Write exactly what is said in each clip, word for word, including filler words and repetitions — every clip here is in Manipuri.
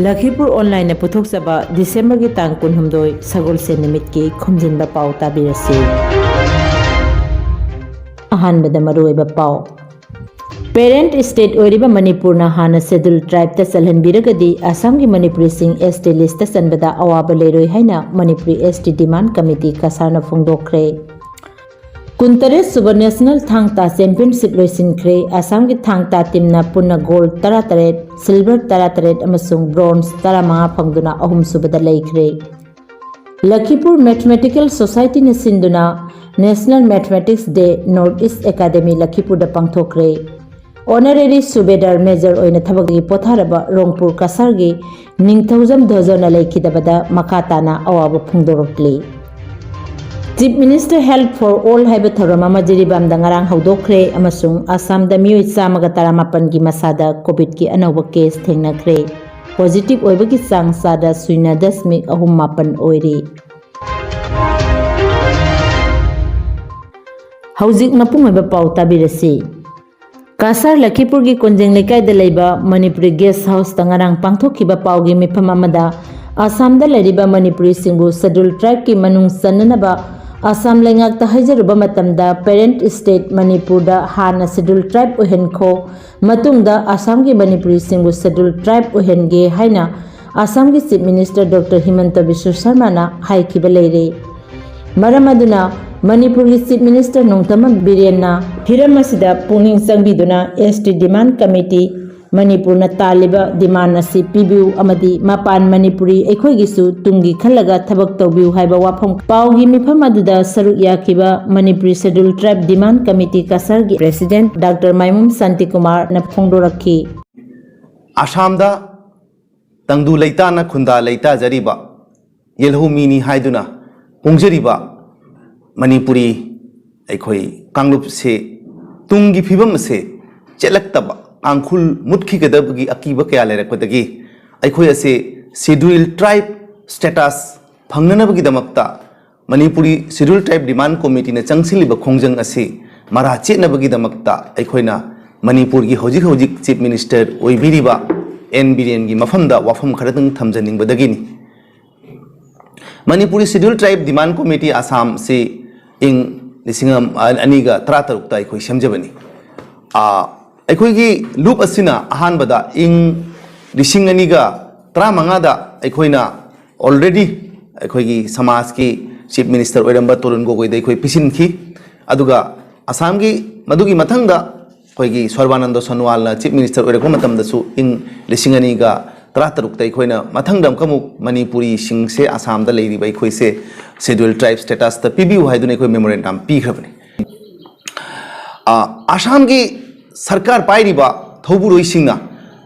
ꯂꯈꯤꯄꯨꯔ ꯑꯣꯟꯂꯥꯏꯟꯅ ꯄꯨꯊꯣꯛꯆꯕ ꯗꯤꯁꯦꯝꯕꯔꯒꯤ ꯇꯥꯡ ꯀꯨꯟꯍꯨꯝꯗꯣꯏ ꯁꯒꯣꯜꯁꯦꯟ ꯅꯨꯃꯤꯠꯀꯤ ꯈꯣꯝꯖꯤꯟꯕ ꯄꯥꯎ ꯇꯥꯕꯤꯔꯁꯤ꯫ ꯑꯍꯥꯟꯕꯗ ꯃꯔꯨꯑꯣꯏꯕ ꯄꯥꯎ꯫ ꯄꯦꯔꯦꯟꯠ ꯁ꯭ꯇꯦꯠ ꯑꯣꯏꯔꯤꯕ ꯃꯅꯤꯄꯨꯔꯅ ꯍꯥꯟꯅ ꯁꯦꯗ꯭ꯌꯨꯜ ꯇ꯭ꯔꯥꯏꯕꯇ ꯆꯜꯍꯟꯕꯤꯔꯒꯗꯤ ꯑꯁꯥꯝꯒꯤ ꯃꯅꯤꯄꯨꯔꯤꯁꯤꯡ ꯑꯦꯁ ꯇꯤ ꯂꯤꯁꯇ ꯆꯟꯕꯗ ꯑꯋꯥꯕ ꯂꯩꯔꯣꯏ ꯍꯥꯏꯅ ꯃꯅꯤꯄꯨꯔꯤ ꯑꯦꯁ ꯇꯤ ꯗꯤꯃꯥꯟ ꯀꯃꯤꯇꯤ ꯀꯁꯥꯔꯅ ꯐꯣꯡꯗꯣꯛꯈ꯭ꯔꯦ꯫ ꯀꯨꯟꯇꯔꯦꯠ ꯁꯨꯕ ꯅꯦꯁꯅꯦꯜ ꯊꯥꯡ ꯇꯥ ꯆꯦꯝꯄꯤꯌꯟꯁꯤꯞ ꯂꯣꯏꯁꯤꯟꯈ꯭ꯔꯦ꯫ ꯑꯁꯥꯝꯒꯤ ꯊꯥꯡ ꯇꯥ ꯇꯤꯝꯅ ꯄꯨꯟꯅ ꯒꯣꯜ ꯇꯔꯥꯇꯔꯦꯠ, ꯁꯤꯜꯚꯔ ꯇꯔꯥꯇꯔꯦꯠ ꯑꯃꯁꯨꯡ ꯕ꯭ꯔꯣꯟꯖ ꯇꯔꯥꯃꯉꯥ ꯐꯪꯗꯨꯅ ꯑꯍꯨꯝꯁꯨꯕꯗ ꯂꯩꯈ꯭ꯔꯦ꯫ ꯂꯈꯤꯄꯨꯔ ꯃꯦꯊꯃꯦꯇꯤꯀꯦꯜ ꯁꯣꯁꯥꯏꯇꯤꯅ ꯁꯤꯟꯗꯨꯅ national mathematics day north east academy ꯂꯈꯤꯄꯨꯔꯗ ꯄꯥꯡꯊꯣꯛꯈ꯭ꯔꯦ꯫ ꯑꯣꯅꯔꯦꯔꯤ ꯁꯨꯕꯦꯗꯥꯔ ꯃꯦꯖꯔ ꯑꯣꯏꯅ ꯊꯕꯛꯇꯒꯤ ꯄꯣꯊꯥꯔꯕ ꯔꯣꯡꯄꯨꯔ ꯀꯁꯥꯔꯒꯤ ꯅꯤꯡꯊꯧꯖꯝ ꯙꯣꯖꯣꯅ ꯂꯩꯈꯤꯗꯕꯗ ꯃꯈꯥ ꯇꯥꯅ ꯑꯋꯥꯕ ꯐꯣꯡꯗꯣꯔꯛꯂꯤ꯫ Chief minister health for all ꯍꯥꯏꯕ ꯊꯧꯔꯝ ꯑꯃ ꯖꯤꯔꯤꯕꯥꯝꯗ ꯉꯔꯥꯡ ꯍꯧꯗꯣꯛꯈ꯭ꯔꯦ ꯑꯃꯁꯨꯡ ꯑꯁꯥꯝꯗ ꯃꯤꯑꯣꯏ ꯆꯥꯝꯃꯒ ꯇꯔꯥꯃꯥꯄꯟꯒꯤ ꯃꯁꯥꯗ ꯀꯣꯚꯤꯗꯀꯤ ꯑꯅꯧꯕ ꯀꯦꯁ ꯊꯦꯡꯅꯈ꯭ꯔꯦ꯫ ꯄꯣꯖꯤꯇꯤꯚ ꯑꯣꯏꯕꯒꯤ ꯆꯥꯡ ꯆꯥꯗ ꯁꯨꯏꯅ ꯗꯁꯃꯤꯛ ꯑꯍꯨꯝ ꯃꯥꯄꯟ ꯑꯣꯏꯔꯤ꯫ ꯍꯧꯖꯤꯛ ꯃꯄꯨꯡ ꯑꯣꯏꯕ ꯄꯥꯎ ꯇꯥꯕꯤꯔꯁꯤ꯫ ꯀꯁꯥꯔ ꯂꯈꯤꯄꯨꯔꯒꯤ ꯀꯣꯟꯖꯦꯡ ꯂꯩꯀꯥꯏꯗ ꯂꯩꯕ ꯃꯅꯤꯄꯨꯔꯤ ꯒꯦꯁ ꯍꯥꯎꯁꯇ ꯉꯔꯥꯡ ꯄꯥꯡꯊꯣꯛꯈꯤꯕ ꯄꯥꯎꯒꯤ ꯃꯤꯐꯝ ꯑꯃꯗ ꯑꯁꯥꯝꯗ ꯂꯩꯔꯤꯕ ꯃꯅꯤꯄꯨꯔꯤꯁꯤꯡꯕꯨ ꯁꯦꯗ꯭ꯌꯨꯜ ꯇ꯭ꯔꯥꯏꯕꯀꯤ ꯃꯅꯨꯡ ꯆꯟꯅꯅꯕ ꯑꯁꯥꯝ ꯂꯩꯉꯥꯛꯇ ꯍꯥꯏꯖꯔꯨꯕ ꯃꯇꯝꯗ ꯄꯦꯔꯦꯟꯠ ꯁ꯭ꯇꯦꯠ ꯃꯅꯤꯄꯨꯔꯗ ꯍꯥꯟꯅ ꯁꯦꯗ꯭ꯌꯨꯜ ꯇ꯭ꯔꯥꯏꯕ ꯑꯣꯏꯍꯟꯈꯣ, ꯃꯇꯨꯡꯗ ꯑꯁꯥꯝꯒꯤ ꯃꯅꯤꯄꯨꯔꯤꯁꯤꯡꯕꯨ ꯁꯦꯗ꯭ꯌꯨꯜ ꯇ꯭ꯔꯥꯏꯕ ꯑꯣꯏꯍꯟꯒꯦ ꯍꯥꯏꯅ ꯑꯁꯥꯝꯒꯤ ꯆꯤꯐ ꯃꯤꯅꯤꯁꯇꯔ ꯗꯣꯛꯇꯔ ꯍꯤꯃꯟꯇ ꯕꯤꯁ꯭ꯋ ꯁꯔꯃꯅ ꯍꯥꯏꯈꯤꯕ ꯂꯩꯔꯦ꯫ ꯃꯔꯝ ꯑꯗꯨꯅ ꯃꯅꯤꯄꯨꯔꯒꯤ ꯆꯤꯐ ꯃꯤꯅꯤꯁꯇꯔ ꯅꯣꯡꯊꯣꯝꯕꯝ ꯕꯤꯔꯦꯟꯅ ꯍꯤꯔꯝ ꯑꯁꯤꯗ ꯄꯨꯛꯅꯤꯡ ꯆꯪꯕꯤꯗꯨꯅ ꯑꯦꯁ ꯇꯤ ꯗꯤꯃꯥꯟ ꯀꯃꯤꯇꯤ ꯃꯅꯤꯄꯨꯔꯅ ꯇꯥꯜꯂꯤꯕ ꯗꯤꯃꯥꯟ ꯑꯁꯤ ꯄꯤꯕꯤꯌꯨ ꯑꯃꯗꯤ ꯃꯄꯥꯟ ꯃꯅꯤꯄꯨꯔꯤ ꯑꯩꯈꯣꯏꯒꯤꯁꯨ ꯇꯨꯡꯒꯤ ꯈꯜꯂꯒ ꯊꯕꯛ ꯇꯧꯕꯤꯌꯨ ꯍꯥꯏꯕ ꯋꯥꯐꯝ ꯄꯥꯎꯒꯤ ꯃꯤꯐꯝ ꯑꯗꯨꯗ ꯁꯔꯨꯛ ꯌꯥꯈꯤꯕ ꯃꯅꯤꯄꯨꯔꯤ ꯁꯦꯗ꯭ꯌꯨꯜ ꯇ꯭ꯔꯥꯏꯕ ꯗꯤꯃꯥꯟ ꯀꯃꯤꯇꯤ ꯀꯁꯥꯔꯒꯤ ꯄ꯭ꯔꯦꯁꯤꯗꯦꯟꯠ ꯗꯥꯛꯇꯔ ꯃꯥꯏꯃꯨꯝ ꯁꯥꯟꯇꯤꯀꯨꯃꯥꯔꯅ ꯐꯣꯡꯗꯣꯔꯛꯈꯤ꯫ ꯑꯁꯥꯝꯗ ꯇꯪꯗꯨ ꯂꯩꯇꯥꯅ ꯈꯨꯟꯗꯥ ꯂꯩꯇꯥꯖꯔꯤꯕ, ꯌꯦꯜꯍꯧꯃꯤꯅꯤ ꯍꯥꯏꯗꯨꯅ ꯍꯣꯡꯖꯔꯤꯕ ꯃꯅꯤꯄꯨꯔꯤ ꯑꯩꯈꯣꯏ ꯀꯥꯡꯂꯨꯞꯁꯦ ꯇꯨꯡꯒꯤ ꯐꯤꯕꯝ ꯑꯁꯦ ꯆꯦꯜꯂꯛꯇꯕ, ꯇꯥꯡꯈꯨꯜ ꯃꯨꯠꯈꯤꯒꯗꯕꯒꯤ ꯑꯀꯤꯕ ꯀꯌꯥ ꯂꯩꯔꯛꯄꯗꯒꯤ ꯑꯩꯈꯣꯏ ꯑꯁꯦ ꯁꯦꯗ꯭ꯌꯨꯜ ꯇ꯭ꯔꯥꯏꯕ ꯁ꯭ꯇꯦꯇꯁ ꯐꯪꯅꯅꯕꯒꯤꯗꯃꯛꯇ ꯃꯅꯤꯄꯨꯔꯤ ꯁꯦꯗ꯭ꯌꯨꯜ ꯇ꯭ꯔꯥꯏꯕ ꯗꯤꯃꯥꯟ ꯀꯣꯃꯤꯇꯤꯅ ꯆꯪꯁꯤꯜꯂꯤꯕ ꯈꯣꯡꯖꯪ ꯑꯁꯤ ꯃꯔꯥ ꯆꯦꯠꯅꯕꯒꯤꯗꯃꯛꯇ ꯑꯩꯈꯣꯏꯅ ꯃꯅꯤꯄꯨꯔꯒꯤ ꯍꯧꯖꯤꯛ ꯍꯧꯖꯤꯛ ꯆꯤꯐ ꯃꯤꯅꯤꯁꯇꯔ ꯑꯣꯏꯕꯤꯔꯤꯕ ꯑꯦꯟ ꯕꯤꯔꯦꯟꯒꯤ ꯃꯐꯝꯗ ꯋꯥꯐꯝ ꯈꯔꯇꯪ ꯊꯝꯖꯅꯤꯡꯕꯗꯒꯤꯅꯤ꯫ Manipuri Scheduled Tribe Demand Committee ꯑꯁꯥꯝꯁꯤ ꯏꯪ ꯂꯤꯁꯤꯡ ꯑꯅꯤꯒ ꯇꯔꯥꯇꯔꯨꯛꯇ ꯑꯩꯈꯣꯏ ꯁꯦꯝꯖꯕꯅꯤ꯫ ꯑ, ꯑꯩꯈꯣꯏꯒꯤ ꯂꯨꯞ ꯑꯁꯤꯅ ꯑꯍꯥꯟꯕꯗ ꯏꯪ ꯂꯤꯁꯤꯡ ꯑꯅꯤꯒ ꯇꯔꯥꯃꯉꯥꯗ ꯑꯩꯈꯣꯏꯅ already ꯑꯩꯈꯣꯏꯒꯤ ꯁꯃꯥꯖꯀꯤ Chief Minister ꯑꯣꯏꯔꯝꯕ ꯇꯔꯨꯟ ꯒꯣꯒꯣꯏꯗ ꯑꯩꯈꯣꯏ ꯄꯤꯁꯤꯟꯈꯤ꯫ ꯑꯗꯨꯒ ꯑꯁꯥꯝꯒꯤ ꯃꯗꯨꯒꯤ ꯃꯊꯪꯗ ꯑꯩꯈꯣꯏꯒꯤ ꯁꯔꯕꯥꯅꯟꯗ ꯁꯣꯅꯣꯋꯥꯜꯅ Chief Minister ꯑꯣꯏꯔꯛꯄ ꯃꯇꯝꯗꯁꯨ ꯏꯪ ꯂꯤꯁꯤꯡ ꯑꯅꯤꯒ ꯇꯔꯥꯇꯔꯨꯛꯇ ꯑꯩꯈꯣꯏꯅ ꯃꯊꯪꯗ ꯑꯃꯨꯛꯀ ꯑꯃꯨꯛ ꯃꯅꯤꯄꯨꯔꯤꯁꯤꯡꯁꯦ ꯑꯁꯥꯝꯗ ꯂꯩꯔꯤꯕ ꯑꯩꯈꯣꯏꯁꯦ Scheduled Tribe statusꯇ ꯄꯤꯕꯤꯌꯨ ꯍꯥꯏꯗꯨꯅ ꯑꯩꯈꯣꯏ memorandum ꯄꯤꯈ꯭ꯔꯕꯅꯤ꯫ ꯑ, ꯑꯁꯥꯝꯒꯤ ꯁꯔꯀꯥꯔ ꯄꯥꯏꯔꯤꯕ ꯊꯧꯕꯨꯔꯣꯏꯁꯤꯡꯅ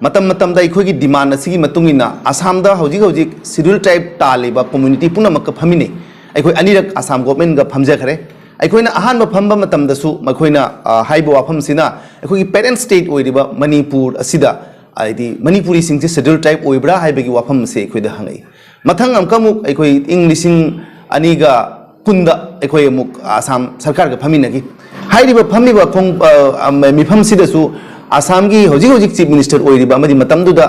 ꯃꯇꯝ ꯃꯇꯝꯗ ꯑꯩꯈꯣꯏꯒꯤ demand ꯑꯁꯤꯒꯤ ꯃꯇꯨꯡ ꯏꯟꯅ ꯑꯁꯥꯝꯗ ꯍꯧꯖꯤꯛ ꯍꯧꯖꯤꯛ Scheduled Tribe ꯇꯥꯜꯂꯤꯕ community ꯄꯨꯝꯅꯃꯛꯀ ꯐꯝꯃꯤꯟꯅꯩ꯫ ꯑꯩꯈꯣꯏ ꯑꯅꯤꯔꯛ ꯑꯁꯥꯝ governmentꯒ ꯐꯝꯖꯈ꯭ꯔꯦ꯫ ꯑꯩꯈꯣꯏꯅ ꯑꯍꯥꯟꯕ ꯐꯝꯕ ꯃꯇꯝꯗꯁꯨ ꯃꯈꯣꯏꯅ, ꯑ, ꯍꯥꯏꯕ ꯋꯥꯐꯝꯁꯤꯅ ꯑꯩꯈꯣꯏꯒꯤ parent state ꯑꯣꯏꯔꯤꯕ ꯃꯅꯤꯄꯨꯔ ꯑꯁꯤꯗ, ꯍꯥꯏꯗꯤ ꯃꯅꯤꯄꯨꯔꯤꯁꯤꯡꯁꯦ Scheduled Tribe ꯑꯣꯏꯕ꯭ꯔꯥ ꯍꯥꯏꯕꯒꯤ ꯋꯥꯐꯝ ꯑꯁꯤ ꯑꯩꯈꯣꯏꯗ ꯍꯪꯉꯛꯏ꯫ ꯃꯊꯪ ꯑꯃꯨꯛꯀ ꯑꯃꯨꯛ ꯑꯩꯈꯣꯏ ꯏꯪ ꯂꯤꯁꯤꯡ ꯑꯅꯤꯒ ꯀꯨꯟꯗ ꯑꯩꯈꯣꯏ ꯑꯃꯨꯛ ꯑꯁꯥꯝ ꯁꯔꯀꯥꯔꯒ ꯐꯝꯃꯤꯟꯅꯈꯤ꯫ ꯍꯥꯏꯔꯤꯕ ꯐꯝꯃꯤꯕ ꯈꯣꯡ-, ꯑ, ꯑ, ꯃꯤꯐꯝꯁꯤꯗꯁꯨ ꯑꯁꯥꯝꯒꯤ ꯍꯧꯖꯤꯛ ꯍꯧꯖꯤꯛ Chief Minister ꯑꯣꯏꯔꯤꯕ ꯑꯃꯗꯤ ꯃꯇꯝꯗꯨꯗ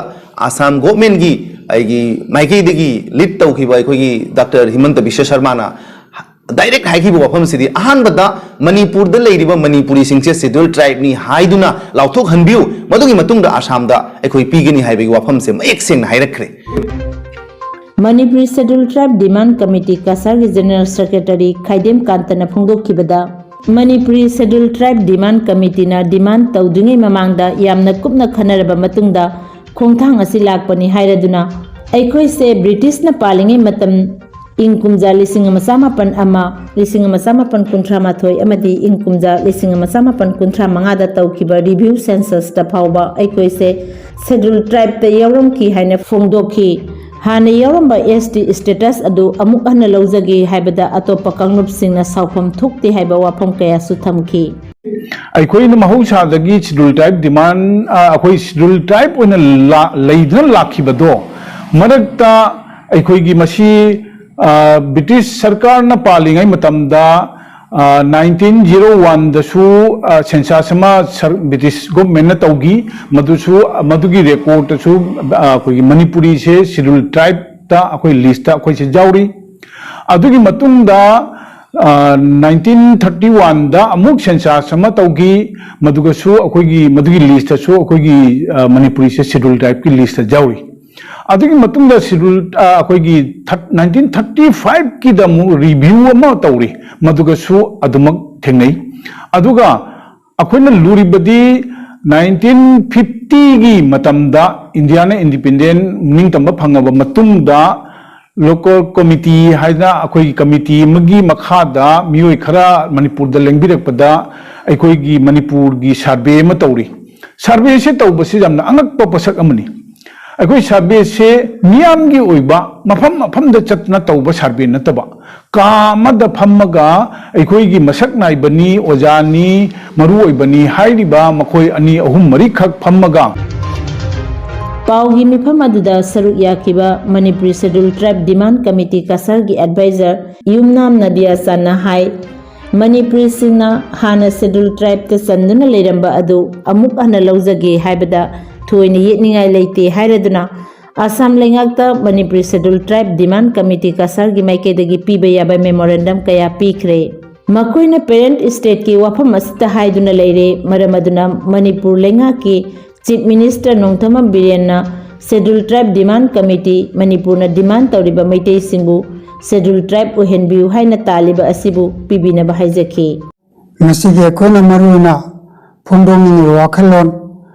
ꯑꯁꯥꯝ governmentꯒꯤ ꯑꯩꯒꯤ ꯃꯥꯏꯀꯩꯗꯒꯤ lead ꯇꯧꯈꯤꯕ ꯑꯩꯈꯣꯏꯒꯤ Doctor ꯍꯤꯃꯟꯇ ꯕꯤꯁ꯭ꯋ ꯁꯔꯃꯥꯅ direct ꯍꯥꯏꯈꯤꯕ ꯋꯥꯐꯝꯁꯤꯗꯤ, ꯑꯍꯥꯟꯕꯗ ꯃꯅꯤꯄꯨꯔꯗ ꯂꯩꯔꯤꯕ ꯃꯅꯤꯄꯨꯔꯤꯁꯤꯡꯁꯦ Scheduled Tribeꯅꯤ ꯍꯥꯏꯗꯨꯅ ꯂꯥꯎꯊꯣꯛꯍꯟꯕꯤꯌꯨ, ꯃꯗꯨꯒꯤ ꯃꯇꯨꯡꯗ ꯑꯁꯥꯝꯗ ꯑꯩꯈꯣꯏ ꯄꯤꯒꯅꯤ ꯍꯥꯏꯕꯒꯤ ꯋꯥꯐꯝꯁꯦ ꯃꯌꯦꯛ ꯁꯦꯡꯅ ꯍꯥꯏꯔꯛꯈ꯭ꯔꯦ꯫ Manipuri Scheduled Tribe Demand Committee ꯀꯁꯥꯔꯒꯤ General Secretary ꯈꯥꯏꯗꯦꯝ ꯀꯥꯟꯇꯅ ꯐꯣꯡꯗꯣꯛꯈꯤꯕꯗ, Manipuri Scheduled Tribe Demand Committeeꯅ demand ꯇꯧꯗ꯭ꯔꯤꯉꯩ ꯃꯃꯥꯡꯗ ꯌꯥꯝꯅ ꯀꯨꯞꯅ ꯈꯟꯅꯔꯕ ꯃꯇꯨꯡꯗ ꯈꯣꯡꯊꯥꯡ ꯑꯁꯤ ꯂꯥꯛꯄꯅꯤ ꯍꯥꯏꯔꯗꯨꯅ, ꯑꯩꯈꯣꯏꯁꯦ ꯕ꯭ꯔꯤꯇꯤꯁꯅ ꯄꯥꯜꯂꯤꯉꯩ ꯃꯇꯝ, ꯏꯪ ꯀꯨꯝꯖꯥ ꯂꯤꯁꯤꯡ ꯑꯃ ꯆꯥꯃꯥꯄꯟ ꯑꯃ, ꯂꯤꯁꯤꯡ ꯑꯃ ꯆꯥꯃꯥꯄꯟ ꯀꯨꯟꯊ꯭ꯔꯥ ꯃꯥꯊꯣꯏ ꯑꯃꯗꯤ ꯏꯪ ꯀꯨꯝꯖꯥ ꯂꯤꯁꯤꯡ ꯑꯃ ꯆꯥꯃꯥꯄꯟ ꯀꯨꯟꯊ꯭ꯔꯥ ꯃꯉꯥꯗ ꯇꯧꯈꯤꯕ review censusꯇ ꯐꯥꯎꯕ ꯑꯩꯈꯣꯏꯁꯦ Scheduled Tribeꯇ ꯌꯥꯎꯔꯝꯈꯤ ꯍꯥꯏꯅ ꯐꯣꯡꯗꯣꯛꯈꯤ꯫ ꯍꯥꯟꯅ ꯌꯥꯎꯔꯝꯕ S T status ꯑꯗꯨ ꯑꯃꯨꯛ ꯍꯟꯅ ꯂꯧꯖꯒꯦ ꯍꯥꯏꯕꯗ ꯑꯇꯣꯞꯄ ꯀꯥꯡꯂꯨꯞꯁꯤꯡꯅ ꯁꯥꯎꯐꯝ ꯊꯣꯛꯇꯦ ꯍꯥꯏꯕ ꯋꯥꯐꯝ ꯀꯌꯥꯁꯨ ꯊꯝꯈꯤ꯫ ꯑꯩꯈꯣꯏꯅ ꯃꯍꯧꯁꯥꯗꯒꯤ Scheduled Tribe demand, ꯑ, ꯑꯩꯈꯣꯏ Scheduled Tribe ꯑꯣꯏꯅ ꯂꯥ-, ꯂꯩꯗꯨꯅ ꯂꯥꯛꯈꯤꯕꯗꯣ, ꯃꯔꯛꯇ ꯑꯩꯈꯣꯏꯒꯤ ꯃꯁꯤ, ꯑ, ꯕ꯭ꯔꯤꯇꯤꯁ ꯁꯔꯀꯥꯔꯅ ꯄꯥꯜꯂꯤꯉꯩ ꯃꯇꯝꯗ ꯅꯥꯏꯟꯇꯤꯟ ꯖꯤꯔꯣ ꯋꯥꯟꯗꯁꯨ ꯁꯦꯟꯁꯥꯁ ꯑꯃ ꯕ꯭ꯔꯤꯇꯤꯁ ꯒꯣꯚꯔꯟꯃꯦꯟꯅ ꯇꯧꯈꯤ꯫ ꯃꯗꯨꯁꯨ, ꯃꯗꯨꯒꯤ ꯔꯦꯀꯣꯔꯠꯇꯁꯨ ꯑꯩꯈꯣꯏꯒꯤ ꯃꯅꯤꯄꯨꯔꯤꯁꯦ ꯁꯦꯗ꯭ꯌꯨꯜ ꯇ꯭ꯔꯥꯏꯕꯇ ꯑꯩꯈꯣꯏ ꯂꯤꯁꯇ ꯑꯩꯈꯣꯏꯁꯦ ꯌꯥꯎꯔꯤ꯫ ꯑꯗꯨꯒꯤ ꯃꯇꯨꯡꯗ ꯅꯥꯏꯟꯇꯤꯟ ꯊꯥꯔꯇꯤ ꯋꯥꯟꯗ ꯑꯃꯨꯛ ꯁꯦꯟꯁꯥꯁ ꯑꯃ ꯇꯧꯈꯤ꯫ ꯃꯗꯨꯒꯁꯨ ꯑꯩꯈꯣꯏꯒꯤ, ꯃꯗꯨꯒꯤ ꯂꯤꯁꯇꯁꯨ ꯑꯩꯈꯣꯏꯒꯤ ꯃꯅꯤꯄꯨꯔꯤꯁꯦ ꯁꯦꯗ꯭ꯌꯨꯜ ꯇ꯭ꯔꯥꯏꯕꯀꯤ ꯂꯤꯁꯇ ꯌꯥꯎꯔꯤ꯫ ꯑꯗꯨꯒꯤ ꯃꯇꯨꯡꯗ ꯁꯦꯗ꯭ꯌꯨꯜ ꯑꯩꯈꯣꯏꯒꯤ ꯅꯥꯏꯟꯇꯤꯟ ꯊꯥꯔꯇꯤ ꯐꯥꯏꯚꯀꯤꯗ ꯑꯃꯨꯛ ꯔꯤꯚ꯭ꯌꯨ ꯑꯃ ꯇꯧꯔꯤ꯫ ꯃꯗꯨꯒꯁꯨ ꯑꯗꯨꯃꯛ ꯊꯦꯡꯅꯩ꯫ ꯑꯗꯨꯒ ꯑꯩꯈꯣꯏꯅ ꯂꯨꯔꯤꯕꯗꯤ ꯅꯥꯏꯟꯇꯤꯟ ꯐꯤꯐꯇꯤꯒꯤ ꯃꯇꯝꯗ ꯏꯟꯗꯤꯌꯥꯅ ꯏꯟꯗꯤꯄꯦꯟꯗꯦꯟ ꯅꯤꯡꯇꯝꯕ ꯐꯪꯉꯕ ꯃꯇꯨꯡꯗ ꯂꯣꯀꯦꯜ ꯀꯃꯤꯇꯤ ꯍꯥꯏꯅ ꯑꯩꯈꯣꯏꯒꯤ ꯀꯃꯤꯇꯤ ꯑꯃꯒꯤ ꯃꯈꯥꯗ ꯃꯤꯑꯣꯏ ꯈꯔ ꯃꯅꯤꯄꯨꯔꯗ ꯂꯦꯡꯕꯤꯔꯛꯄꯗ ꯑꯩꯈꯣꯏꯒꯤ ꯃꯅꯤꯄꯨꯔꯒꯤ ꯁꯔꯚꯦ ꯑꯃ ꯇꯧꯔꯤ꯫ ꯁꯔꯚꯦꯁꯦ ꯇꯧꯕꯁꯤ ꯌꯥꯝꯅ ꯑꯉꯛꯄ ꯄꯣꯠꯁꯛ ꯑꯃꯅꯤ꯫ ꯑꯩꯈꯣꯏ ꯁꯔꯚꯦꯁꯦ ꯃꯤꯌꯥꯝꯒꯤ ꯑꯣꯏꯕ ꯃꯐꯝ ꯃꯐꯝꯗ ꯆꯠꯇꯅ ꯇꯧꯕ ꯁꯔꯚꯦ ꯅꯠꯇꯕ, ꯀꯥ ꯑꯃꯗ ꯐꯝꯃꯒ ꯑꯩꯈꯣꯏꯒꯤ ꯃꯁꯛ ꯅꯥꯏꯕꯅꯤ, ꯑꯣꯖꯥꯅꯤ, ꯃꯔꯨ ꯑꯣꯏꯕꯅꯤ ꯍꯥꯏꯔꯤꯕ ꯃꯈꯣꯏ ꯑꯅꯤ ꯑꯍꯨꯝ ꯃꯔꯤꯈꯛ ꯐꯝꯃꯒ꯫ ꯄꯥꯎꯒꯤ ꯃꯤꯐꯝ ꯑꯗꯨꯗ ꯁꯔꯨꯛ ꯌꯥꯈꯤꯕ ꯃꯅꯤꯄꯨꯔꯤ ꯁꯦꯗ꯭ꯌꯨꯜ ꯇ꯭ꯔꯥꯏꯕ ꯗꯤꯃꯥꯟ ꯀꯃꯤꯇꯤ ꯀꯁꯥꯔꯒꯤ ꯑꯦꯗꯚꯥꯏꯖꯔ ꯌꯨꯝꯅꯥꯝ ꯅꯗꯤꯌꯥ ꯆꯥꯟꯅ ꯍꯥꯏ, ꯃꯅꯤꯄꯨꯔꯤꯁꯤꯡꯅ ꯍꯥꯟꯅ ꯁꯦꯗ꯭ꯌꯨꯜ ꯇ꯭ꯔꯥꯏꯕꯇ ꯆꯟꯗꯨꯅ ꯂꯩꯔꯝꯕ ꯑꯗꯨ ꯑꯃꯨꯛ ꯍꯟꯅ ꯂꯧꯖꯒꯦ ꯍꯥꯏꯕꯗ ꯊꯣꯏꯅ ꯌꯦꯠꯅꯤꯡꯉꯥꯏ ꯂꯩꯇꯦ ꯍꯥꯏꯔꯗꯨꯅ ꯑꯁꯥꯝ ꯂꯩꯉꯥꯛꯇ ꯃꯅꯤꯄꯨꯔꯤ ꯁꯦꯗ꯭ꯌꯨꯜ ꯇ꯭ꯔꯥꯏꯕ ꯗꯤꯃꯥꯟ ꯀꯃꯤꯇꯤ ꯀꯁꯥꯔꯒꯤ ꯃꯥꯏꯀꯩꯗꯒꯤ ꯄꯤꯕ ꯌꯥꯕ ꯃꯦꯃꯣꯔꯦꯟꯗꯝ ꯀꯌꯥ ꯄꯤꯈ꯭ꯔꯦ꯫ ꯃꯈꯣꯏꯅ ꯄꯦꯔꯦꯟꯠ ꯁ꯭ꯇꯦꯠꯀꯤ ꯋꯥꯐꯝ ꯑꯁꯤꯇ ꯍꯥꯏꯗꯨꯅ ꯂꯩꯔꯦ꯫ ꯃꯔꯝ ꯑꯗꯨꯅ ꯃꯅꯤꯄꯨꯔ ꯂꯩꯉꯥꯛꯀꯤ ꯆꯤꯐ ꯃꯤꯅꯤꯁꯇꯔ ꯅꯣꯡꯊꯣꯝꯕꯝ ꯕꯤꯔꯦꯟꯅ ꯁꯦꯗ꯭ꯌꯨꯜ ꯇ꯭ꯔꯥꯏꯕ ꯗꯤꯃꯥꯟ ꯀꯃꯤꯇꯤ ꯃꯅꯤꯄꯨꯔꯅ ꯗꯤꯃꯥꯟ ꯇꯧꯔꯤꯕ ꯃꯩꯇꯩꯁꯤꯡꯕꯨ ꯁꯦꯗ꯭ꯌꯨꯜ ꯇ꯭ꯔꯥꯏꯕ ꯑꯣꯏꯍꯟꯕꯤꯌꯨ ꯍꯥꯏꯅ ꯇꯥꯜꯂꯤꯕ ꯑꯁꯤꯕꯨ ꯄꯤꯕꯤꯅꯕ ꯍꯥꯏꯖꯈꯤ꯫ ꯉꯁꯤꯒꯤ ꯑꯩꯈꯣꯏꯅ ꯃꯔꯨꯑꯣꯏꯅ ꯐꯣꯡꯗꯣꯛꯅꯤꯡꯂꯤꯕ ꯋꯥꯈꯜꯂꯣꯟ,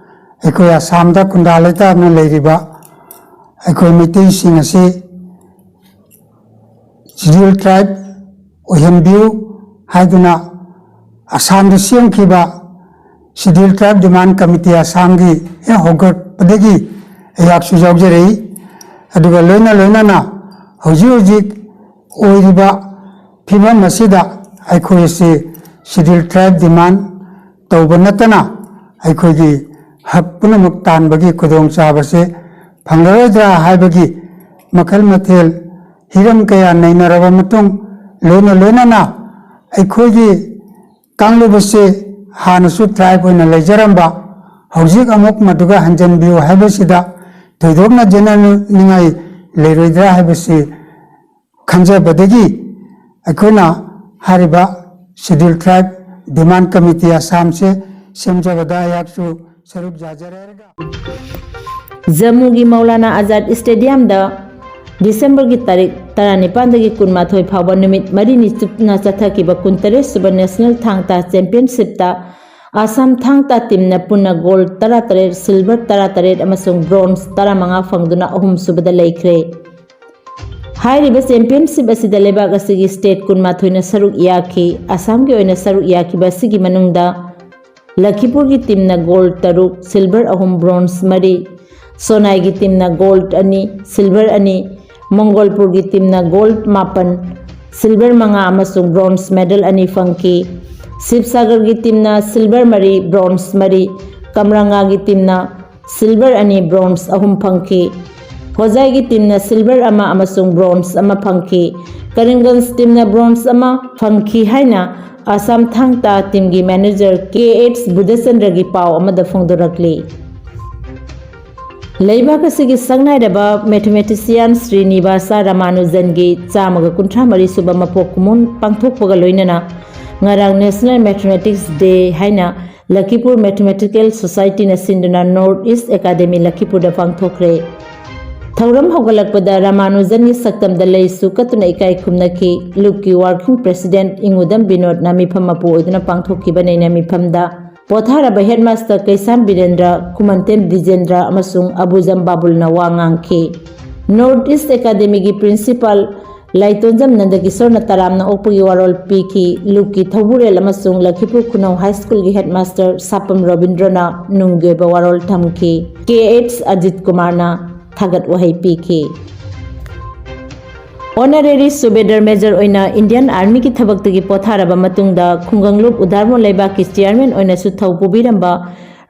ꯑꯩꯈꯣꯏ ꯑꯁꯥꯝꯗ ꯈꯨꯟꯗꯥ ꯂꯩꯇꯥꯗꯅ ꯂꯩꯔꯤꯕ ꯑꯩꯈꯣꯏ ꯃꯩꯇꯩꯁꯤꯡ ꯑꯁꯤ ꯁꯦꯗ꯭ꯌꯨꯜ ꯇ꯭ꯔꯥꯏꯕ ꯑꯣꯏꯍꯟꯕꯤꯌꯨ ꯍꯥꯏꯗꯨꯅ ꯑꯁꯥꯝꯗ ꯁꯦꯝꯈꯤꯕ ꯁꯦꯗ꯭ꯌꯨꯜ ꯇ꯭ꯔꯥꯏꯕ ꯗꯤꯃꯥꯟ ꯀꯃꯤꯇꯤ ꯑꯁꯥꯝꯒꯤ ꯍꯦꯛ ꯍꯧꯒꯠꯄꯗꯒꯤ ꯑꯩꯍꯥꯛꯁꯨ ꯌꯥꯎꯖꯔꯛꯏ꯫ ꯑꯗꯨꯒ ꯂꯣꯏꯅ ꯂꯣꯏꯅꯅ ꯍꯧꯖꯤꯛ ꯍꯧꯖꯤꯛ ꯑꯣꯏꯔꯤꯕ ꯐꯤꯕꯝ ꯑꯁꯤꯗ ꯑꯩꯈꯣꯏ ꯑꯁꯤ ꯁꯦꯗ꯭ꯌꯨꯜ ꯇ꯭ꯔꯥꯏꯕ ꯗꯤꯃꯥꯟ ꯇꯧꯕ ꯅꯠꯇꯅ ꯑꯩꯈꯣꯏꯒꯤ ꯍꯛ ꯄꯨꯝꯅꯃꯛ ꯇꯥꯟꯕꯒꯤ ꯈꯨꯗꯣꯡꯆꯥꯕꯁꯦ ꯐꯪꯂꯔꯣꯏꯗ꯭ꯔꯥ ꯍꯥꯏꯕꯒꯤ ꯃꯈꯜ ꯃꯊꯦꯜ ꯍꯤꯔꯝ ꯀꯌꯥ ꯅꯩꯅꯔꯕ ꯃꯇꯨꯡ ꯂꯣꯏꯅ ꯂꯣꯏꯅꯅ ꯑꯩꯈꯣꯏꯒꯤ ꯀꯥꯡꯂꯨꯞ ꯑꯁꯤ ꯍꯥꯟꯅꯁꯨ ꯇ꯭ꯔꯥꯏꯕ ꯑꯣꯏꯅ ꯂꯩꯖꯔꯝꯕ, ꯍꯧꯖꯤꯛ ꯑꯃꯨꯛ ꯃꯗꯨꯒ ꯍꯟꯖꯤꯟꯕꯤꯌꯨ ꯍꯥꯏꯕꯁꯤꯗ ꯊꯣꯏꯗꯣꯛꯅ ꯖꯦꯅꯅꯤꯡꯉꯥꯏ ꯂꯩꯔꯣꯏꯗ꯭ꯔꯥ ꯍꯥꯏꯕꯁꯤ ꯈꯟꯖꯕꯗꯒꯤ ꯑꯩꯈꯣꯏꯅ ꯍꯥꯏꯔꯤꯕ ꯁꯦꯗ꯭ꯌꯨꯜ ꯇ꯭ꯔꯥꯏꯕ ꯗꯤꯃꯥꯟ ꯀꯃꯤꯇꯤ ꯑꯁꯥꯝꯁꯦ ꯁꯦꯝꯖꯕꯗ ꯑꯩꯍꯥꯛꯁꯨ ꯁꯔꯨꯛ ꯌꯥꯖꯔꯦ ꯍꯥꯏꯔꯒ ꯖꯝꯃꯨꯒꯤ ꯃꯧꯂꯥꯅꯥ ꯑꯖꯥꯗ ꯁ꯭ꯇꯦꯗꯤꯌꯝꯗ ꯗꯤꯁꯦꯝꯕꯔꯒꯤ ꯇꯥꯔꯤꯛ ꯇꯔꯥꯅꯤꯄꯥꯟꯗꯒꯤ ꯀꯨꯟꯃꯥꯊꯣꯏ ꯐꯥꯎꯕ ꯅꯨꯃꯤꯠ ꯃꯔꯤꯅꯤ ꯆꯨꯞꯅ ꯆꯠꯊꯈꯤꯕ ꯀꯨꯟꯇꯔꯦꯠ ꯁꯨꯕ ꯅꯦꯁꯅꯦꯜ ꯊꯥꯡ ꯇꯥ ꯆꯦꯝꯄꯤꯌꯟꯁꯤꯞꯇ ꯑꯁꯥꯝ ꯊꯥꯡ ꯇꯥ ꯇꯤꯝꯅ ꯄꯨꯟꯅ ꯒꯣꯜꯗ ꯇꯔꯥꯇꯔꯦꯠ, ꯁꯤꯜꯚꯔ ꯇꯔꯥꯇꯔꯦꯠ ꯑꯃꯁꯨꯡ ꯕ꯭ꯔꯣꯟꯖ ꯇꯔꯥꯃꯉꯥ ꯐꯪꯗꯨꯅ ꯑꯍꯨꯝꯁꯨꯕꯗ ꯂꯩꯈ꯭ꯔꯦ꯫ ꯍꯥꯏꯔꯤꯕ ꯆꯦꯝꯄꯤꯌꯟꯁꯤꯞ ꯑꯁꯤꯗ ꯂꯩꯕꯥꯛ ꯑꯁꯤꯒꯤ ꯁ꯭ꯇꯦꯠ ꯀꯨꯟꯃꯥꯊꯣꯏꯅ ꯁꯔꯨꯛ ꯌꯥꯈꯤ꯫ ꯑꯁꯥꯝꯒꯤ ꯑꯣꯏꯅ ꯁꯔꯨꯛ ꯌꯥꯈꯤꯕ ꯑꯁꯤꯒꯤ ꯃꯅꯨꯡꯗ ꯂꯈꯤꯄꯨꯔꯒꯤ ꯇꯤꯝꯅ ꯒꯣꯜꯗ ꯇꯔꯨꯛ, ꯁꯤꯜꯚꯔ ꯑꯍꯨꯝ, ꯕ꯭ꯔꯣꯟꯖ ꯃꯔꯤ, ꯁꯣꯅꯥꯏꯒꯤ ꯇꯤꯝꯅ ꯒꯣꯜꯗ ꯑꯅꯤ, ꯁꯤꯜꯚꯔ ꯑꯅꯤ, ꯃꯣꯡꯒꯣꯜꯄꯨꯔꯒꯤ ꯇꯤꯝꯅ ꯒꯣꯜꯗ ꯃꯥꯄꯟ, ꯁꯤꯜꯚꯔ ꯃꯉꯥ ꯑꯃꯁꯨꯡ ꯕ꯭ꯔꯣꯟꯖ ꯃꯦꯗꯜ ꯑꯅꯤ ꯐꯪꯈꯤ꯫ ꯁꯤꯕꯁꯥꯒꯔꯒꯤ ꯇꯤꯝꯅ ꯁꯤꯜꯚꯔ ꯃꯔꯤ, ꯕ꯭ꯔꯣꯟꯖ ꯃꯔꯤ, ꯀꯝꯔꯥꯡꯒꯥꯒꯤ ꯇꯤꯝꯅ ꯁꯤꯜꯚꯔ ꯑꯅꯤ, ꯕ꯭ꯔꯣꯟꯖ ꯑꯍꯨꯝ ꯐꯪꯈꯤ꯫ ꯍꯣꯖꯥꯏꯒꯤ ꯇꯤꯝꯅ ꯁꯤꯜꯚꯔ ꯑꯃ ꯑꯃꯁꯨꯡ ꯕ꯭ꯔꯣꯟꯖ ꯑꯃ ꯐꯪꯈꯤ꯫ ꯀꯔꯤꯝꯒꯟꯖ ꯇꯤꯝꯅ ꯕ꯭ꯔꯣꯟꯖ ꯑꯃ ꯐꯪꯈꯤ ꯍꯥꯏꯅ ꯑꯁꯥꯝ ꯊꯥꯡ ꯇꯥ ꯇꯤꯝꯒꯤ ꯃꯦꯅꯦꯖꯔ ꯀꯦ ꯑꯦꯆ ꯕꯨꯙꯆꯟꯗ꯭ꯔꯒꯤ ꯄꯥꯎ ꯑꯃꯗ ꯐꯣꯡꯗꯣꯔꯛꯂꯤ꯫ ꯂꯩꯕꯥꯛ ꯑꯁꯤꯒꯤ ꯁꯛꯅꯥꯏꯔꯕ ꯃꯦꯊꯃꯦꯇꯤꯁꯤꯌꯥꯟ ꯁ꯭ꯔꯤꯅꯤꯕꯥꯁꯥ ꯔꯥꯃꯥꯅꯨꯖꯟꯒꯤ ꯆꯥꯝꯃꯒ ꯀꯨꯟꯊ꯭ꯔꯥ ꯃꯔꯤ ꯁꯨꯕ ꯃꯄꯣꯛ ꯀꯨꯝꯑꯣꯟ ꯄꯥꯡꯊꯣꯛꯄꯒ ꯂꯣꯏꯅꯅ ꯉꯔꯥꯡ ꯅꯦꯁꯅꯦꯜ ꯃꯦꯊꯃꯦꯇꯤꯛꯁ ꯗꯦ ꯍꯥꯏꯅ ꯂꯈꯤꯄꯨꯔ ꯃꯦꯊꯃꯦꯇꯤꯀꯦꯜ ꯁꯣꯁꯥꯏꯇꯤꯅ ꯁꯤꯟꯗꯨꯅ ꯅꯣꯔꯠ ꯏꯁ ꯑꯦꯀꯥꯗꯦꯃꯤ ꯂꯈꯤꯄꯨꯔꯗ ꯄꯥꯡꯊꯣꯛꯈ꯭ꯔꯦ꯫ ꯊꯧꯔꯝ ꯍꯧꯒꯠꯂꯛꯄꯗ ꯔꯥꯃꯥꯅꯨꯖꯟꯒꯤ ꯁꯛꯇꯝꯗ ꯂꯩꯁꯨ ꯀꯠꯇꯨꯅ ꯏꯀꯥꯏ ꯈꯨꯝꯅꯈꯤ꯫ ꯂꯨꯞꯀꯤ ꯋꯥꯔꯀꯤꯡ ꯄ꯭ꯔꯦꯁꯤꯗꯦꯟꯠ ꯏꯉꯨꯗꯝ ꯕꯤꯅꯣꯗꯅ ꯃꯤꯐꯝ ꯃꯄꯨ ꯑꯣꯏꯗꯨꯅ ꯄꯥꯡꯊꯣꯛꯈꯤꯕ ꯅꯩꯅ ꯃꯤꯐꯝꯗ ꯄꯣꯊꯥꯔꯕ ꯍꯦꯗꯃꯥꯁꯇꯔ ꯀꯩꯁꯥꯝ ꯕꯤꯔꯦꯟꯗ꯭ꯔ, ꯈꯨꯃꯟꯇꯦꯝ ꯗꯤꯖꯦꯟꯗ꯭ꯔ ꯑꯃꯁꯨꯡ ꯑꯕꯨꯖꯝ ꯕꯥꯕꯨꯜꯅ ꯋꯥ ꯉꯥꯡꯈꯤ꯫ ꯅꯣꯔꯠ ꯏꯁ ꯑꯦꯀꯥꯗꯦꯃꯤꯒꯤ ꯄ꯭ꯔꯤꯟꯁꯤꯄꯥꯜ ꯂꯥꯏꯇꯣꯟꯖꯝ ꯅꯟꯗꯀꯤꯁꯣꯔꯅ ꯇꯔꯥꯝꯅ ꯑꯣꯛꯄꯒꯤ ꯋꯥꯔꯣꯜ ꯄꯤꯈꯤ꯫ ꯂꯨꯞꯀꯤ ꯊꯧꯕꯨꯔꯦꯜ ꯑꯃꯁꯨꯡ ꯂꯈꯤꯄꯨꯔ ꯈꯨꯅꯧ ꯍꯥꯏ ꯁ꯭ꯀꯨꯜꯒꯤ ꯍꯦꯗꯃꯥꯁꯇꯔ ꯁꯥꯄꯝ ꯔꯣꯕꯤꯟꯗ꯭ꯔꯅ ꯅꯨꯡꯒꯤ ꯑꯣꯏꯕ ꯋꯥꯔꯣꯜ ꯊꯝꯈꯤ꯫ ꯀꯦ ꯑꯦꯆ ꯑꯖꯤꯠ ꯀꯨꯃꯥꯔꯅ ꯊꯥꯒꯠ ꯋꯥꯍꯩ ꯄꯤꯈꯤ꯫ ꯑꯣꯅꯔꯦꯔꯤ ꯁꯨꯕꯦꯗꯔ ꯃꯦꯖꯔ ꯑꯣꯏꯅ ꯏꯟꯗꯤꯌꯟ ꯑꯥꯔꯃꯤꯒꯤ ꯊꯕꯛꯇꯒꯤ ꯄꯣꯊꯥꯔꯕ ꯃꯇꯨꯡꯗ ꯈꯨꯡꯒꯪꯂꯨꯞ ꯎꯗꯥꯔꯃꯣ ꯂꯩꯕꯥꯛꯀꯤ ꯆꯤꯌꯥꯔꯃꯦꯟ ꯑꯣꯏꯅꯁꯨ ꯊꯧ ꯄꯨꯕꯤꯔꯝꯕ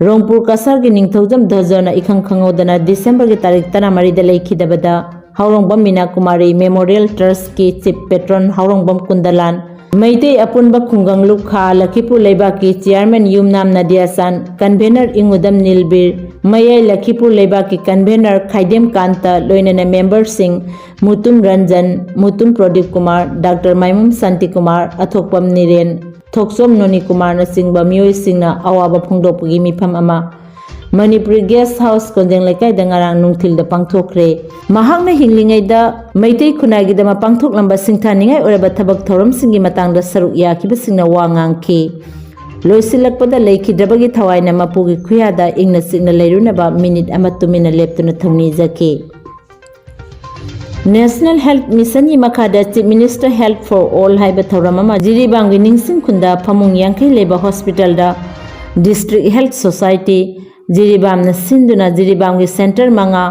ꯔꯣꯡꯄꯨꯔ ꯀꯁꯥꯔꯒꯤ ꯅꯤꯡꯊꯧꯖꯝ ꯙꯖꯣꯅ ꯏꯈꯪ ꯈꯪꯍꯧꯗꯅ ꯗꯤꯁꯦꯝꯕꯔꯒꯤ ꯇꯥꯔꯤꯛ ꯇꯔꯥꯃꯔꯤꯗ ꯂꯩꯈꯤꯗꯕꯗ ꯍꯥꯎꯔꯣꯡꯕꯝ ꯃꯤꯅꯥ ꯀꯨꯃꯥꯔꯤ ꯃꯦꯃꯣꯔꯤꯌꯦꯜ ꯇ꯭ꯔꯁꯀꯤ ꯆꯤꯐ ꯄꯦꯇ꯭ꯔꯣꯟ ꯍꯥꯎꯔꯣꯡꯕꯝ ꯀꯨꯟꯗꯂꯥꯟ, ꯃꯩꯇꯩ ꯑꯄꯨꯟꯕ ꯈꯨꯡꯒꯪ ꯂꯨꯞ ꯈꯥ ꯂꯈꯤꯄꯨꯔ ꯂꯩꯕꯥꯛꯀꯤ ꯆꯤꯌꯥꯔꯃꯦꯟ ꯌꯨꯝꯅꯥꯝ ꯅꯗꯤꯌꯥꯆꯥꯟ, ꯀꯟꯚꯦꯅꯔ ꯏꯉꯨꯗꯝ ꯅꯤꯜꯕꯤꯔ, ꯃꯌꯥꯏ ꯂꯈꯤꯄꯨꯔ ꯂꯩꯕꯥꯛꯀꯤ ꯀꯟꯚꯦꯅꯔ ꯈꯥꯏꯗꯦꯝ ꯀꯥꯟꯇ, ꯂꯣꯏꯅꯅ ꯃꯦꯝꯕꯔꯁꯤꯡ ꯃꯨꯇꯨꯝ ꯔꯟꯖꯟ, ꯃꯨꯇꯨꯝ ꯄ꯭ꯔꯗꯤꯞ ꯀꯨꯃꯥꯔ, ꯗꯥꯛꯇꯔ ꯃꯥꯏꯃꯨꯝ ꯁꯥꯟꯇꯤ ꯀꯨꯃꯥꯔ, ꯑꯊꯣꯛꯄꯝ ꯅꯤꯔꯦꯟ, ꯊꯣꯛꯆꯣꯝ ꯅꯣꯅꯤ ꯀꯨꯃꯥꯔꯅꯆꯤꯡꯕ ꯃꯤꯑꯣꯏꯁꯤꯡꯅ ꯑꯋꯥꯕ ꯐꯣꯡꯗꯣꯛꯄꯒꯤ ꯃꯤꯐꯝ ꯑꯃ ꯃꯅꯤꯄꯨꯔꯤ ꯒꯦꯁ ꯍꯥꯎꯁ ꯀꯣꯟꯖꯦꯡ ꯂꯩꯀꯥꯏꯗ ꯉꯔꯥꯡ ꯅꯨꯡꯊꯤꯜꯗ ꯄꯥꯡꯊꯣꯛꯈ꯭ꯔꯦ꯫ ꯃꯍꯥꯛꯅ ꯍꯤꯡꯂꯤꯉꯩꯗ ꯃꯩꯇꯩ ꯈꯨꯟꯅꯥꯏꯒꯤꯗꯃꯛ ꯄꯥꯡꯊꯣꯛꯂꯝꯕ ꯁꯤꯡꯊꯥꯅꯤꯡꯉꯥꯏ ꯑꯣꯏꯔꯕ ꯊꯕꯛ ꯊꯧꯔꯝꯁꯤꯡꯒꯤ ꯃꯇꯥꯡꯗ ꯁꯔꯨꯛ ꯌꯥꯈꯤꯕꯁꯤꯡꯅ ꯋꯥ ꯉꯥꯡꯈꯤ꯫ ꯂꯣꯏꯁꯤꯜꯂꯛꯄꯗ ꯂꯩꯈꯤꯗ꯭ꯔꯕꯒꯤ ꯊꯋꯥꯏꯅ ꯃꯄꯨꯒꯤ ꯈꯨꯌꯥꯗ ꯏꯪꯅ ꯆꯤꯛꯅ ꯂꯩꯔꯨꯅꯕ ꯃꯤꯅꯤꯠ ꯑꯃ ꯇꯨꯃꯤꯟꯅ ꯂꯦꯞꯇꯨꯅ ꯊꯧꯅꯤꯖꯈꯤ꯫ National Health Missionꯒꯤ ꯃꯈꯥꯗ Chief Minister Health for All ꯍꯥꯏꯕ ꯊꯧꯔꯝ ꯑꯃ ꯖꯤꯔꯤꯕꯥꯝꯒꯤ ꯅꯤꯡꯁꯤꯡ ꯈꯨꯟꯗ ꯐꯃꯨꯡ ꯌꯥꯡꯈꯩ ꯂꯩꯕ ꯍꯣꯁꯄꯤꯇꯥꯜꯗ District Health Society ꯖꯤꯔꯤꯕꯥꯝꯅ ꯁꯤꯟꯗꯨꯅ ꯖꯤꯔꯤꯕꯥꯝꯒꯤ ꯁꯦꯟꯇꯔ ꯃꯉꯥ,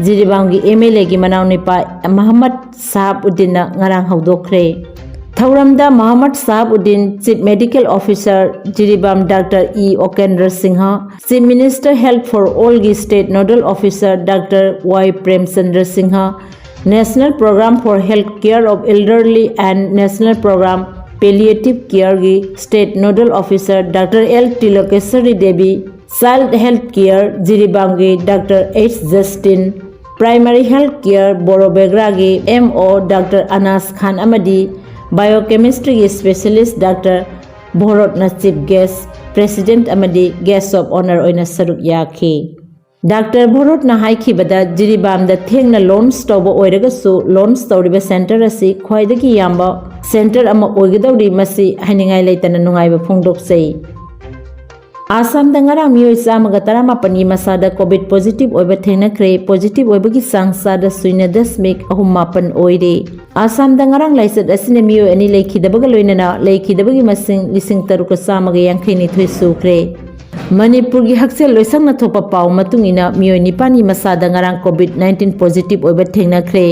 ꯖꯤꯔꯤꯕꯥꯝꯒꯤ MLAꯒꯤ ꯃꯅꯥꯎꯅꯨꯄꯥ ꯃꯍꯝꯃꯗ ꯁꯍꯥꯕ ꯎꯗꯤꯟꯅ ꯉꯔꯥꯡ ꯍꯧꯗꯣꯛꯈ꯭ꯔꯦ꯫ ꯊꯧꯔꯝꯗ Mohammad Sahab Udin, Chief Medical Officer ꯖꯤꯔꯤꯕꯥꯝ doctor E Okendra Singh, Chief Minister Health for Allꯒꯤ State Nodal Officer doctor Y Premchandra Singh, National Program for Health Care of Elderly and National Program Palliative Careꯒꯤ State Nodal Officer doctor L Trilokeshwari Devi, Child Health Care ꯖꯤꯔꯤꯕꯥꯝꯒꯤ doctor H Justin, Primary Health Care ꯕꯣꯔꯣꯕꯦꯒ꯭ꯔꯥꯒꯤ MO ꯗꯥꯛꯇꯔ ꯑꯅꯥꯁ ꯈꯥꯟ ꯑꯃꯗꯤ Biochemistryꯒꯤ specialist ꯗꯥꯛꯇꯔ ꯚꯣꯔꯣꯠꯅ Chief Guest, President ꯑꯃꯗꯤ Guest of Honour ꯑꯣꯏꯅ ꯁꯔꯨꯛ ꯌꯥꯈꯤ꯫ ꯗꯥꯛꯇꯔ ꯚꯣꯔꯣꯠꯅ ꯍꯥꯏꯈꯤꯕꯗ, ꯖꯤꯔꯤꯕꯥꯝꯗ ꯊꯦꯡꯅ launch ꯇꯧꯕ ꯑꯣꯏꯔꯒꯁꯨ, launch ꯇꯧꯔꯤꯕ ꯁꯦꯟꯇꯔ ꯑꯁꯤ ꯈ꯭ꯋꯥꯏꯗꯒꯤ ꯌꯥꯝꯕ ꯁꯦꯟꯇꯔ ꯑꯃ ꯑꯣꯏꯒꯗꯧꯔꯤ, ꯃꯁꯤ ꯍꯥꯏꯅꯤꯡꯉꯥꯏ ꯂꯩꯇꯅ ꯅꯨꯡꯉꯥꯏꯕ ꯐꯣꯡꯗꯣꯛꯆꯩ꯫ ꯑꯁꯥꯝꯗ ꯉꯔꯥꯡ ꯃꯤꯑꯣꯏ ꯆꯥꯝꯃꯒ ꯇꯔꯥꯃꯥꯄꯟꯒꯤ ꯃꯁꯥꯗ COVID positive ꯑꯣꯏꯕ ꯊꯦꯡꯅꯈ꯭ꯔꯦ꯫ Positive ꯑꯣꯏꯕꯒꯤ ꯆꯥꯡ ꯆꯥꯗ ꯁꯨꯏꯅ ꯗꯁꯃꯤꯛ ꯑꯍꯨꯝ ꯃꯥꯄꯟ ꯑꯣꯏꯔꯦ꯫ ꯑꯁꯥꯝꯗ ꯉꯔꯥꯡ ꯂꯥꯏꯆꯠ ꯑꯁꯤꯅ ꯃꯤꯑꯣꯏ ꯑꯅꯤ ꯂꯩꯈꯤꯗꯕꯒ ꯂꯣꯏꯅꯅ ꯂꯩꯈꯤꯗꯕꯒꯤ ꯃꯁꯤꯡ ꯂꯤꯁꯤꯡ ꯇꯔꯨꯛꯀ ꯆꯥꯝꯃꯒ ꯌꯥꯡꯈꯩ ꯅꯤꯊꯣꯏ ꯁꯨꯈ꯭ꯔꯦ꯫ ꯃꯅꯤꯄꯨꯔꯒꯤ ꯍꯛꯁꯦꯜ ꯂꯣꯏꯁꯪꯅ ꯊꯣꯛꯄ ꯄꯥꯎ ꯃꯇꯨꯡ ꯏꯟꯅ ꯃꯤꯑꯣꯏ ꯅꯤꯄꯥꯟꯒꯤ ꯃꯁꯥꯗ ꯉꯔꯥꯡ COVID nineteen positive ꯑꯣꯏꯕ ꯊꯦꯡꯅꯈ꯭ꯔꯦ꯫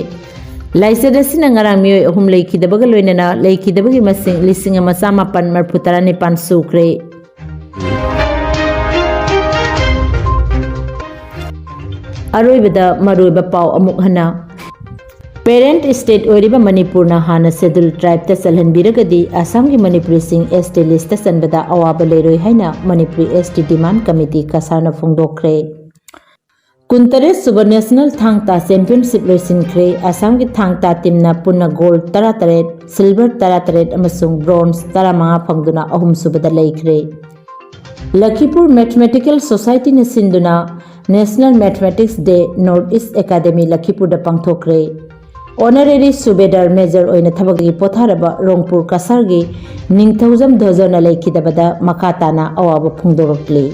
ꯂꯥꯏꯆꯠ ꯑꯁꯤꯅ ꯉꯔꯥꯡ ꯃꯤꯑꯣꯏ ꯑꯍꯨꯝ ꯂꯩꯈꯤꯗꯕꯒ ꯂꯣꯏꯅꯅ ꯂꯩꯈꯤꯗꯕꯒꯤ ꯃꯁꯤꯡ ꯂꯤꯁꯤꯡ ꯑꯃ ꯆꯥꯃꯥꯄꯟ ꯃꯔꯤꯐꯨ ꯇꯔꯥꯅꯤꯄꯥꯟ ꯁꯨꯈ꯭ꯔꯦ꯫ ꯑꯔꯣꯏꯕꯗ ꯃꯔꯨꯑꯣꯏꯕ ꯄꯥꯎ ꯑꯃꯨꯛ ꯍꯟꯅ꯫ Parent state ꯑꯣꯏꯔꯤꯕ ꯃꯅꯤꯄꯨꯔꯅ ꯍꯥꯟꯅ Scheduled Tribeꯇ ꯆꯜꯍꯟꯕꯤꯔꯒꯗꯤ ꯑꯁꯥꯝꯒꯤ ꯃꯅꯤꯄꯨꯔꯤꯁꯤꯡ S T listꯇ ꯆꯟꯕꯗ ꯑꯋꯥꯕ ꯂꯩꯔꯣꯏ ꯍꯥꯏꯅ Manipuri S T demand committee ꯀꯁꯥꯔꯅ ꯐꯣꯡꯗꯣꯛꯈ꯭ꯔꯦ꯫ ꯀꯨꯟꯇꯔꯦꯠ ꯁꯨꯕ National ꯊꯥꯡ ꯇꯥ Championship ꯂꯣꯏꯁꯤꯟꯈ꯭ꯔꯦ꯫ ꯑꯁꯥꯝꯒꯤ ꯊꯥꯡ ꯇꯥ teamꯅ ꯄꯨꯟꯅ gold ꯇꯔꯥꯇꯔꯦꯠ, silver ꯇꯔꯥꯇꯔꯦꯠ ꯑꯃꯁꯨꯡ bronze ꯇꯔꯥꯃꯉꯥ ꯐꯪꯗꯨꯅ ꯑꯍꯨꯝꯁꯨꯕꯗ ꯂꯩꯈ꯭ꯔꯦ꯫ ꯂꯈꯤꯄꯨꯔ Mathematical Societyꯅ ꯁꯤꯟꯗꯨꯅ National Mathematics Day North East Academy ꯂꯈꯤꯄꯨꯔꯗ ꯄꯥꯡꯊꯣꯛꯈ꯭ꯔꯦ꯫ Honorary Subedar Major ꯑꯣꯏꯅ ꯊꯕꯛꯇꯒꯤ ꯄꯣꯊꯥꯔꯕ ꯔꯣꯡꯄꯨꯔ ꯀꯁꯥꯔꯒꯤ ꯅꯤꯡꯊꯧꯖꯝ ꯙꯣꯖꯔꯅ ꯂꯩꯈꯤꯗꯕꯗ ꯃꯈꯥ ꯇꯥꯅ ꯑꯋꯥꯕ ꯐꯣꯡꯗꯣꯔꯛꯂꯤ꯫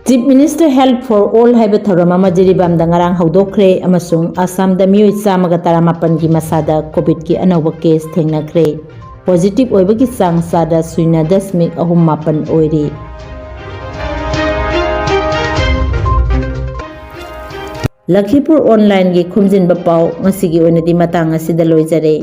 Chief Minister Health for All ꯍꯥꯏꯕ ꯊꯧꯔꯝ ꯑꯃ ꯖꯤꯔꯤꯕꯥꯝꯗ ꯉꯔꯥꯡ ꯍꯧꯗꯣꯛꯈ꯭ꯔꯦ ꯑꯃꯁꯨꯡ ꯑꯁꯥꯝꯗ ꯃꯤꯑꯣꯏ ꯆꯥꯝꯃꯒ ꯇꯔꯥꯃꯥꯄꯟꯒꯤ ꯃꯁꯥꯗ COVIDꯀꯤ ꯑꯅꯧꯕ case ꯊꯦꯡꯅꯈ꯭ꯔꯦ꯫ Positive ꯑꯣꯏꯕꯒꯤ ꯆꯥꯡ ꯆꯥꯗ ꯁꯨꯏꯅ ꯗꯁꯃꯤꯛ ꯑꯍꯨꯝ ꯃꯥꯄꯟ ꯑꯣꯏꯔꯤ꯫ ꯂꯈꯤꯄꯨꯔ Onlineꯒꯤ ꯈꯣꯝꯖꯤꯟꯕ ꯄꯥꯎ ꯉꯁꯤꯒꯤ ꯑꯣꯏꯅꯗꯤ ꯃꯇꯥꯡ ꯑꯁꯤꯗ ꯂꯣꯏꯖꯔꯦ꯫